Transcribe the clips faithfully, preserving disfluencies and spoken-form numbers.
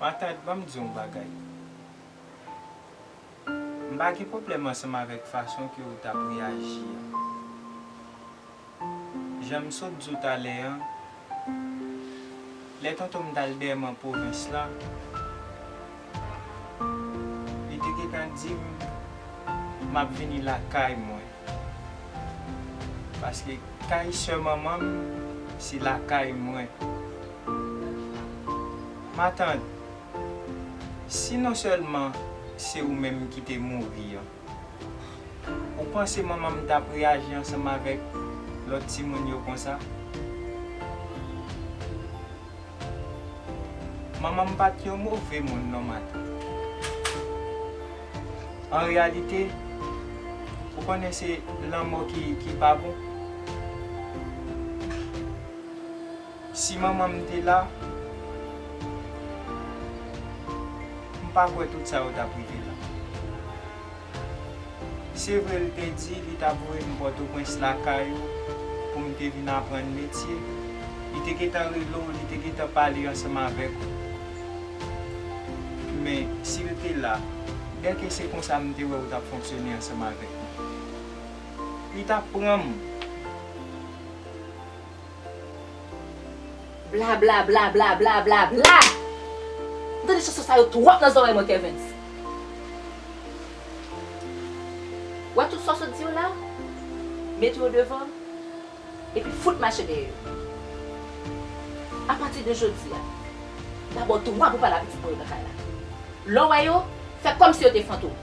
Matant, ban m di w yon bagay. M pa gen pwoblèm ansanm avèk fason ke w t ap reyaji an. Jan m sot di w talè an, lè tonton m t al dèyè m an pwovens lan, li te gentan di m m ap vini lakay mwen. Paske kay sè manman m, se lakay mwen. Matant, si non sèlman se ou menm ki te mouri an, ou panse manman m t ap reyaji ansanm avèk lòt timoun yo konsa? Manman m pa t yon move moun non, matant. An reyalite, ou konnen se lanmò ki, ki pa bon. Si manman m te la, m pa kwè tout sa yo t ap rive la. Se vre, l te di li t ap voye m Pòtoprens lakay ou pou m te vin aprann metye. Li te gentan rele w, li te gentan pale ansanm avèk ou. Men, si l te la, dèke se konsa m te wè ou t ap fonksyone ansanm avèk mwen, li t ap pran m. Bla, bla, bla, bla, bla, bla, bla. M tande chanson sa yo twòp nan zòrèy mwen, Kervens. Wè tout sa w sot di yo la, mete yo devan m, epi fout mache dèyè yo. Apati de jodi a, m ap ba w dwa pou pale a pitit mwen yo nan kay la. Lè w wè yo, fè kòmsi yo te fantom.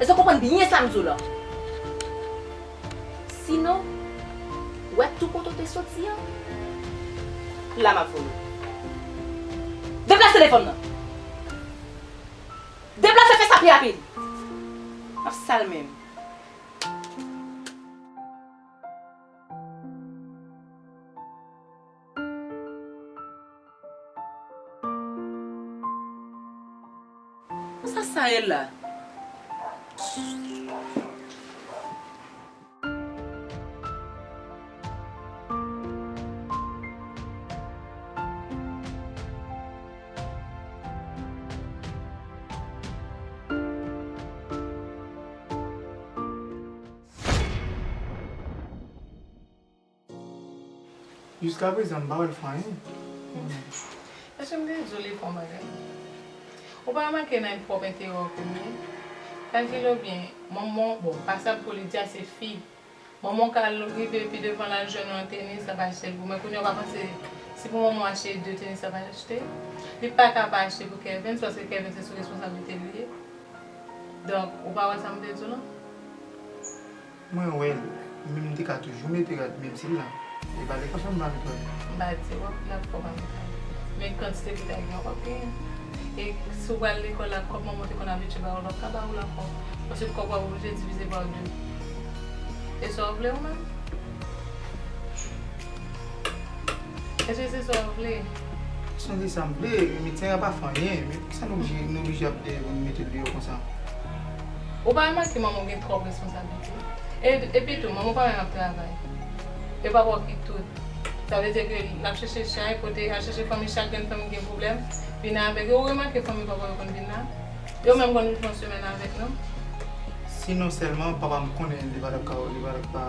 Èske w konprann byen sa m di w la? Sinon, wè tou kote w te soti an, la m ap voye w. Deplase telefòn nan! Deplase, fè sa pi rapid! M ap sal men m. Konsa sa ye la? Jiskaprezan, m pa wè l fè anyen. Èske m te di w li fè yon bagay? Ou pa remake nan pwòp enterè w ke m ye? Kalkile w byen, manman w, bon, pa sa pou li di a se fi. Manman w ka al rive pi devan l al jwenn yon tenis, l ap achte l pou mwen. Kounye a w pa panse si pou manman w achte de tenis l ap achte? Li pa ka pa achte pou Kervens paske Kervens se sou responsablite l li ye. Donk, ou pa wè sa m te di w lan? Mwen wè l, men m te ka toujou mete rad menm si l la. E pa lekòl sa m pa met rad. M pa di w, l ap fè w pa met rad. Men kantite ki ta gen, w p ap genyen. E si w pral lekòl la, kòb manman w te konn abitye ba w la, l p ap ka ba w l ankò. Paske kòb w ap oblije divize pa de. E sa w vle ou menm? Èske se sa w vle? Sonje sa m vle, medsen an pa fè anyen, men poukisa nou oblije, nou oblije ap, eh, mete l deyò konsa? Ou pa remake manman w gen twòp responsablite? E, epi tou, manman w pa menm ap travay. E pa wè ki tout. Sa vle di ke l ap chèche chay, pote, al chèche fanmi, chak grenn fanmi gen pwoblèm, vin avèk yo. Ou remake fanmi papa yo konn vin la? Yo menm konn vin fè yon semèn avèk nou? Sinon sèlman, papa m konnen li pa t ap ka, li pa t ap ka,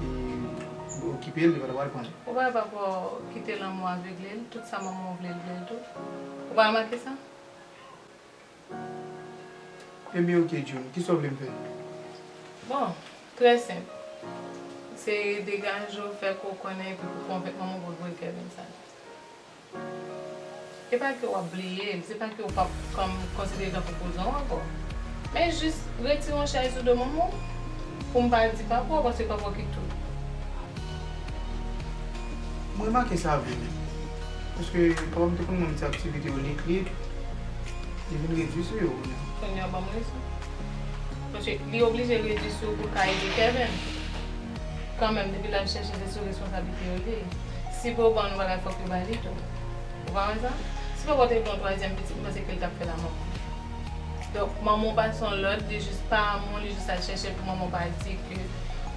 eh, okipe l, li pa t ap pral pran l. Ou pa wè papa w kite lanmou avegle l, tout sa manman w vle, l vle l tou. Ou pa remake sa? Ebyen, oke, June, kisa w vle m fè? Bon, trè senp. Se degaje w, fè ke w konnen, epi pou konvenk manman w pou l voye Kervens ale. E pa ke w ap bliye l, se pa ke w p ap kon-, konsidere l tankou kouzin w ankò. Men jis retire yon chay sou do manman w, pou m pa di papa w, paske papa w ki tout. M remake sa vre wi. Paske papa m te konn ban m ti aktivite yo, li, li, li vin redui sou yo kounye a. Kounye a ban m rezon. Paske li oblije redui sou yo pou l ka ede Kervens. Kanmenm, depi l al chèche, se sou responsablite yo li ye. Si pou yo ban nou bagay, fòk yo ba li tou. Ou pa wè sa? Si papa w te vle yon twazyèm pitit, m panse ke l t ap fè l a manman. Donk, manman w pa se yon lòd, li jis pa amou, li jis al chèche l pou manman w pa di ke,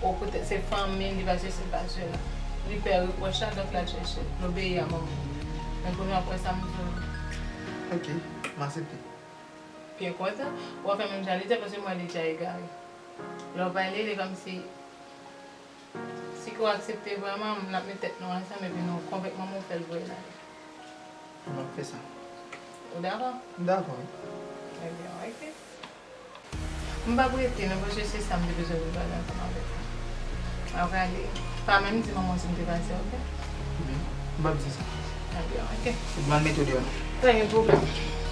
o, poutèt se fanmi l, li pa sesi, li pa sela. Li pè repwòch la, donk l al chèche l, l obeyi a manman w. Men kounye a, w ap wè sa m di w. Ok, m aksepte. Byen kontan. W ap fè menm jan li di a, paske m wè li deja egare. Lè w pale, li kòmsi, si ke w aksepte vrèman, n ap met tèt nou ansanm epi nou konvenk manman w fè l voye l ale. M ap fè sa. Ou dakò? M dakò, wi. Ebyen, ok. M p ap rete non, paske se sa m te bezwen pou m pale ansanm avèk ou. M ap ale. Pa menm di manman w si m te pase, ok? Ebyen, m p ap di sa. Ebyen, ok. Ou pral mete w deyò non. Pa gen pwoblèm.